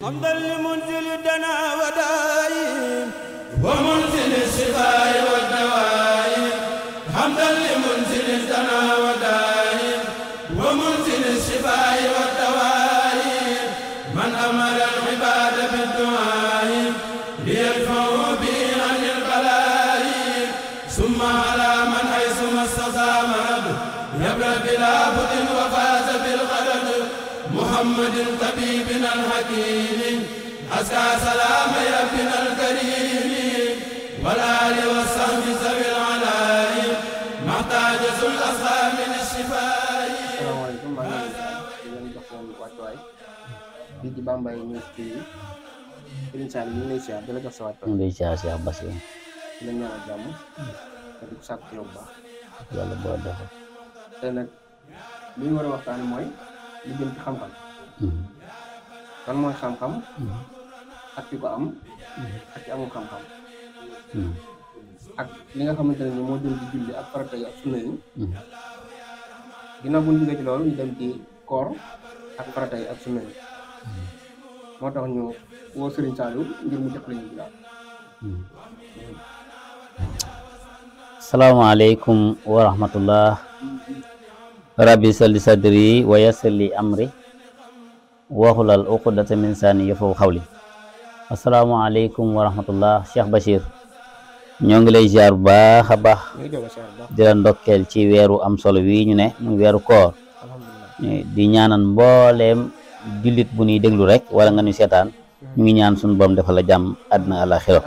حمدا لمنزل الدنا ودائم ومنزل الشفاء والدوائم حمدا لمنزل الدنا ودائم ومنزل الشفاء والدوائم من أمر العباد بالدعاء ليدفعوا به عن البلاء ثم على من حيث ما استطاع مرض يبرأ بلا بد وفاز بالغرض محمد طبيبنا الحكيم أزكى سلام ربنا الكريم والآل والصحب ذوي العلاء محتاج الأصحاب من الشفاء. Assalamualaikum warahmatullahi wabarakatuh. Di Bambey News TV Serigne Saliou ñu ngi lay ziar di la jox sa wàccuwaay. ñu ngi lay ziar Cheikh Bass yi di la ñaanal jàmm te di ko sàkk ci yow bu baax. yàlla boo defal te nag li ñu war a waxtaane mooy li jëm ci xam-xam. kan mooy xam-xam ak ki ko am ak ki amul xam-xam ak li nga xamante ne ni moo jëm ci julli ak farata yi ak sunna yi. ginnaaw bu ñu jógee ci loolu ñu dem ci koor ak farata yi ak sunna yi. moo tax ñu woo Serigne Saliou ngir mu jox lañu ci daal. salaamaaleykum wa rahmatullah rabbi salli sadri wa yassir li amri waxulal uqdata min saani yafqahu qawli. asalaamaaleykum wa rahmatullah Cheikh Bachir ñoo ngi lay ziar bu baax a baax di la ndokkeel ci weeru am solo wi ñu ne muy weeru koor di ñaanal mbooleem jullit bu ñuy déglu rek wala nga ñu seetaan ñu ngi ñaan suñu borom defal la jàmm àddina àllaxira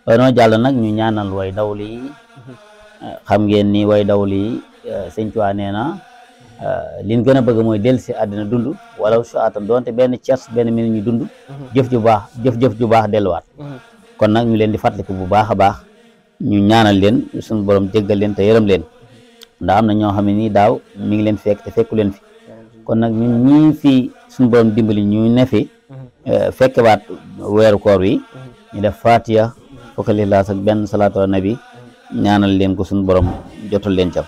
noo jàll nag ñu ñaanal way dawli yi xam ngeen ni way dawli Sëñ Tuubaa nee na liñ gën a bëgg mooy del si àddina dund wala su atam doonte benn ceers benn minute ñu dund jëf ju baax jëf ju baax delluwaat kon nag ñu leen di fàttaliku bu baax a baax ñu ñaanal leen suñu borom jéggal leen te yërëm leen ndax am na ñoo xam ne nii daaw mi ngi leen fekk te fekku leen fi kon nag ñun ñii fii suñu borom dimbali ñu ne fi fekkewaat weeru koor wi ñu def Fatiha fukki Ixlaas ak benn salaatu ala nabi ñaanal leen ko suñu borom jotal leen ca.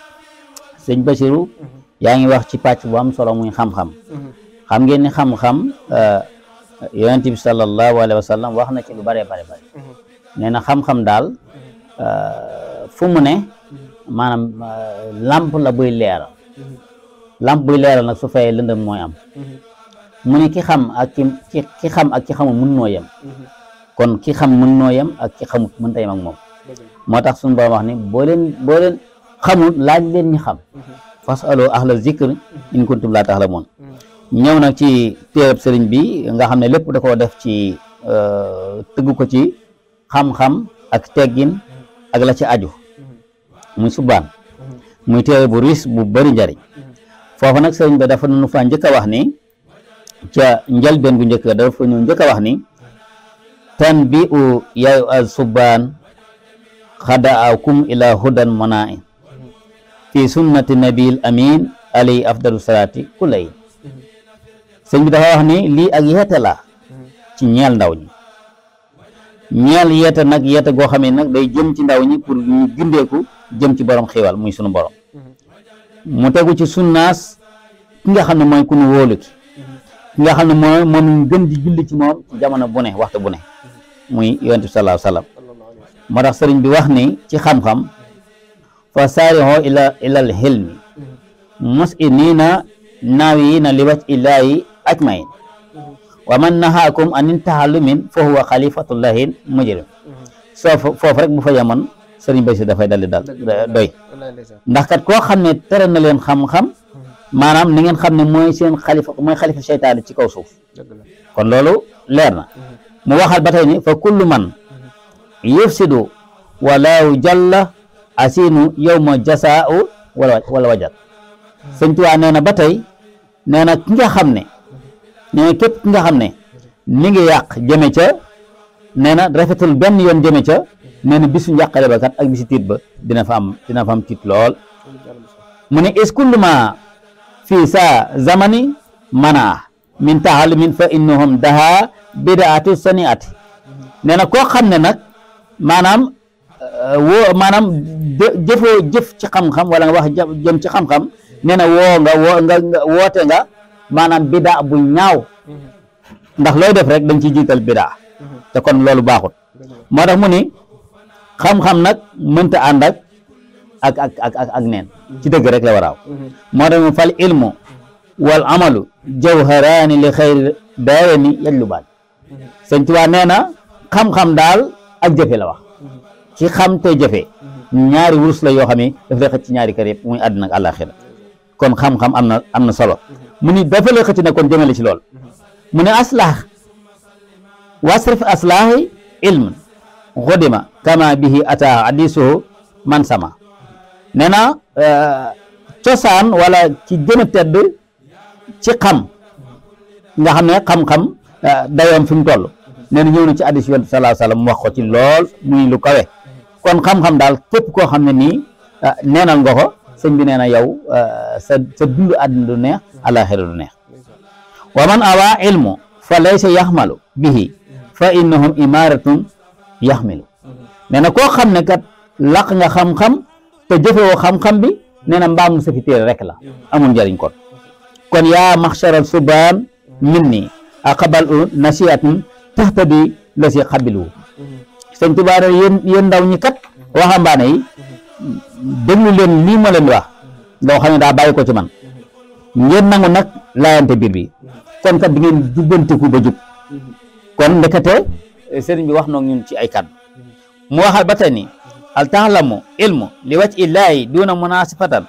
Sëñ Basiru yaa ngi wax ci pàcc bu am solo muy xam-xam xam ngeen ni xam-xam yonent bi sallallahu alayhi wa sallam wax na ci lu bare bare bare nee na xam-xam daal fu mu ne maanaam lamp la buy leeral lamp buy leeral nag su fayee lëndëm mooy am mu ne ki xam ak ki xam ak ki xamul mën noo yem kon ki xam mën noo yem ak ki xamut mën ta yem ak moom moo tax suñu borom wax ni boo leen xamul laaj leen ñi xam fasalu ahla zikr in kuntum laa ta'lamuun ñëw nag ci téereb sëriñ bi nga xam ne lépp da koo def ci tëgg ko ci xam-xam ak teggin ak la ci aju muy subaan muy téere bu riis bu bari njariñ foofu nag sëriñ bi dafa nu fa njëkk a wax ni ca njëlbeen gu njëkk dafa ñu njëkk a wax ni tan bi u yayu az subaan xadaakum ila hudan manai fi sunnati nabil amin alayhi afdalu salaati kulay sëñ bi dafa wax ni lii ak yeete la ci ñeel ndaw ñi ñeel yeete nag yeete goo xam ne nag day jëm ci ndaw ñi pour ñu gindeeku jëm ci borom xiiwal muy sunu borom mu tegu ci sunnaas ki nga xam ne mooy ku ñu wóolu ki nga xam ne moom ñu gën di julli ci moom ci jamono bu ne waxtu bu ne muy yonent bi sallallahu alayhi wa sallam moo tax sëriñ bi wax ni ci xam-xam fa saariho ilal hilmi mus'inina naawiyina li wajhi illaahi ajmain wa man nahaakum anin tahallumin fa huwa xalifatullahi mujrim foofu rek bu fa yemoon sëriñ Bay si dafay daldi doy ndax kat koo xam ne tere na leen xam-xam maanaam ni ngeen xam ne mooy seen xalifa mooy xalifa seytaane ci kaw suuf kon loolu leer na mu waxal ba tey ni fa kullu man yufsidu walaahu jalla asinu yawma jasaa'u wala wajat sëñ Tuubaa nee na ba tey nee na ki nga xam ne nee na képp ki nga xam ne mi ngi yàq jëme ca nee na rafetul benn yoon jëme ca nee na bisu njàqare ba kat ak bisu tiit ba dina fa am tiit lool mu ne is kullu ma fii sa zamani mana min tahallumin fa innahum daha bidaatu saniati nee na koo xam ne nag maanaam maanaam jëf ci xam-xam wala nga wax jëm ci xam-xam nee na woote nga maanaam bidaa bu ñaaw ndax looy def rek dañ ciy jiital bidaa te kon loolu baaxut moo tax mu ni xam-xam nag mënta ànd ak neen ci dëgg rek la waraaw moo tax mu fal ilmu wal amalu jawharaani li xayri daarayni yajlubaan sëñ Tuubaa nee na xam-xam daal ak jëfe la wax ci xam te jëfe ñaari wurus la yoo xam ne daf lay xëcc ci ñaari kër yëpp muy àddina ak àllaaxira kon xam-xam am na solo mu ni dafa lay xëcc na kon jëmale ci lool mu ne aslah wasrif aslahi ilm xudima kama bihi ata hadisuhu man sama nee na cosaan wala ci gën a tedd ci xam nga xam ne xam-xam dayoom fi mu toll nee na ñëw na ci hadis yonent sallallahu alayhi wa sallam mu wax ko ci lool muy lu kawe kon xam-xam daal képp koo xam ne nii neenal nga ko sëñ bi nee na yow sa dundu àddina du neex àllaaxira du neex wa man awa ilmu fa laysa yaxmalu bihi fa innahum imaratun yaxmilu nee na koo xam ne kat laq nga xam-xam te jëfewoo xam-xam bi nee na mbaam mu sa fi téere rek la amul njëriñ kon yaa maxcharal subaan minni aqbal u nasiatun tahtadi la si xabilu sëñ Tuubaa ne yéen ndaw ñi kat waxambaane yi déglu leen lii ma leen wax loo xam ne daa bàyyi ko ci man ngeen nangu nag laayante biir bi kon kat di ngeen jubbantiku ba jub kon ndekete sëriñ bi wax noog ñun ci ay kàddu mu waxal ba tey ni al taalamu ilmu li wacc illaahi duna munasifatan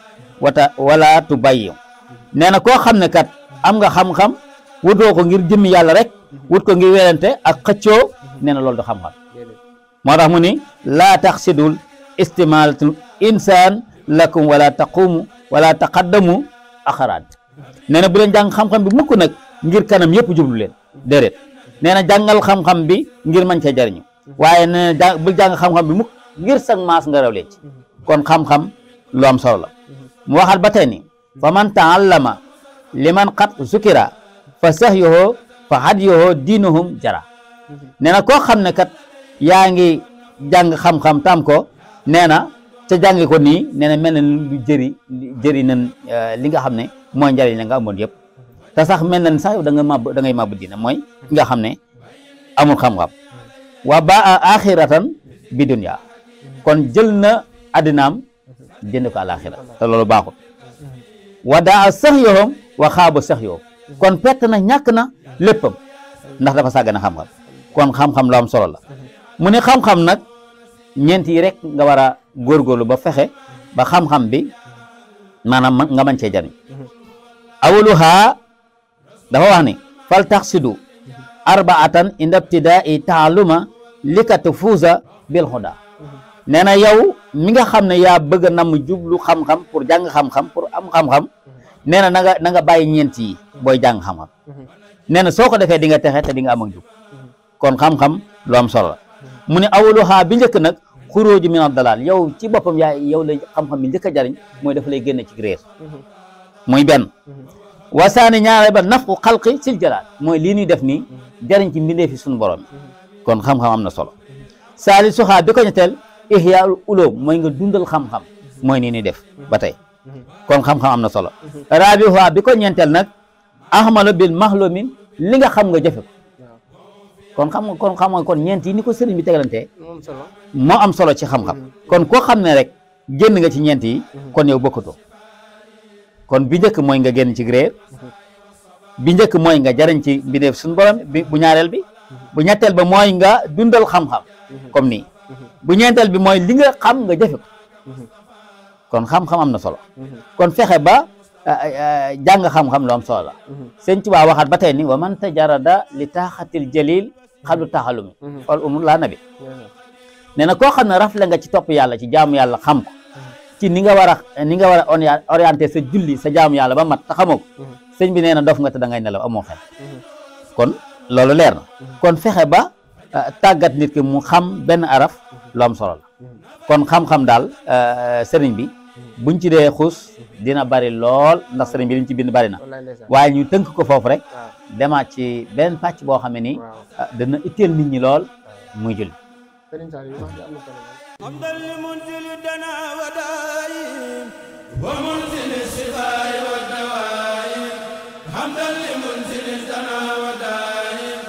wala tubayyu nee na koo xam ne kat am nga xam-xam wutoo ko ngir jëmmi yàlla rek wut ko ngir werante ak xëccoo nee na loolu du xam-xam moo tax mu ni laa taxsidul istimalatul insaan lakum wala taqumu wala taqaddamu axaraat nee na bu leen jàng xam-xam bi mukk nag ngir kanam yëpp jublu leen déedéet nee na jàngal xam-xam bi ngir mën cee jariñu waaye nee na bul jàng xam-xam bi mukk ngir sag maas nga raw leen ci kon xam-xam lu am solo la mu waxal ba tey ni fa man taallama liman qad zukira fa sahyuhu fa hadiyuhu diinuhum jara nee na koo xam ne kat yaa ngi jàng xam-xam tam ko nee na ca jàngi ko nii nee na mel na lu jëri nan li nga xam ne mooy njariñ la nga amoon yëpp te sax mel na sax yow da ngay màbb diina mooy ki nga xam ne amul xam-xam wa ba axiratan bi dunya kon jël na addinaam jënd ko àlaxira te loolu baaxul wa daa sax yoxam wa xaaba sax yoxam kon perte na ñàkk na léppam ndax dafa sàgg na xam-xam kon xam-xam lu am solo la mu ne xam-xam nag ñeent yi rek nga war a góorgóorlu ba fexe ba xam-xam bi maanaam nga mën cee jariñ awaluha dafa wax ni fal taxsidu arbaatan inda ibtidaai taaluma likatu fuusa bil huda nee na yow mi nga xam ne yaa bëgg a namm jublu xam-xam pour jàng xam-xam pour am xam-xam nee na na nga bàyyi ñeent yi booy jàng xam-xam nee na soo ko defee di nga texe te di nga am ak jub kon xam-xam lu am solo la mu ne awaluha bi njëkk nag xuróoju min ad-dalaal yow ci boppam yow la xam-xam bi njëkk a jariñ mooy dafa lay génne ci réer muy benn wasaani ñaare ba nafqu xalqi sil jalaal mooy lii ñuy def nii jariñ ci mbindee fi suñu borom kon xam-xam am na solo saali suxaa bi ko ñetteel ihyaul ulum mooy nga dundal xam-xam mooy nii ñuy def ba tey kon xam-xam am na solo rabiha bi ko ñeenteel nag ahmalu bil mahlumin li nga xam nga jëfe ko kon xam nga kon ñeent yi ni ko sëriñ bi tegalantee moo am solo ci xam-xam kon koo xam ne rek génn nga ci ñeent yi kon yow bokkatoo kon bi njëkk mooy nga génn ci réer bi njëkk mooy nga jariñ ci mbindeef suñu borom bi bu ñaareel bi bu ñetteel ba mooy nga dundal xam-xam comme nii bu ñeenteel bi mooy li nga xam nga jëfe ko kon xam-xam am na solo kon fexe ba jàng xam-xam lu am solo la sëñ Tuubaa waxaat ba tey ni wa man tajarada li taaxatil jalil xadu taxalumi fal umur laa nabi nee na koo xam ne rafle nga ci topp yàlla ci jaamu yàlla xam ko ci ni nga war a orienté sa julli sa jaamu yàlla ba mat te xamoo ko sëñ bi nee na dof nga te da ngay nelaw amoo xel kon loolu leer na kon fexe ba tàggat nit ki mu xam benn araf lu am solo la kon xam-xam daal sëriñ bi buñ ci dee xuus dina bari lool ndax sëriñ bi liñ ci bind bari na waaye ñu tënk ko foofu rek demaat ci benn pàcc boo xam ne nii dana itteel nit ñi lool muy julli حمدا لمنزل الدنا ودائم ومنزل الشفاء والدوائم حمدا لمنزل الدنا ودائم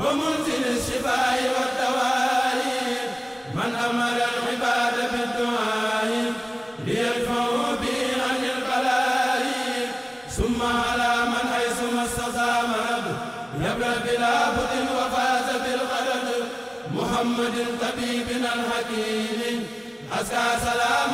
ومنزل الشفاء والدواء من أمر العباد بالدعاء ليدفعوا به عن البلاء ثم على من حيث ما استطاع مرض يبلغ بلا بد وفاز بالغرض محمد طبيبنا الحكيم أزكى سلام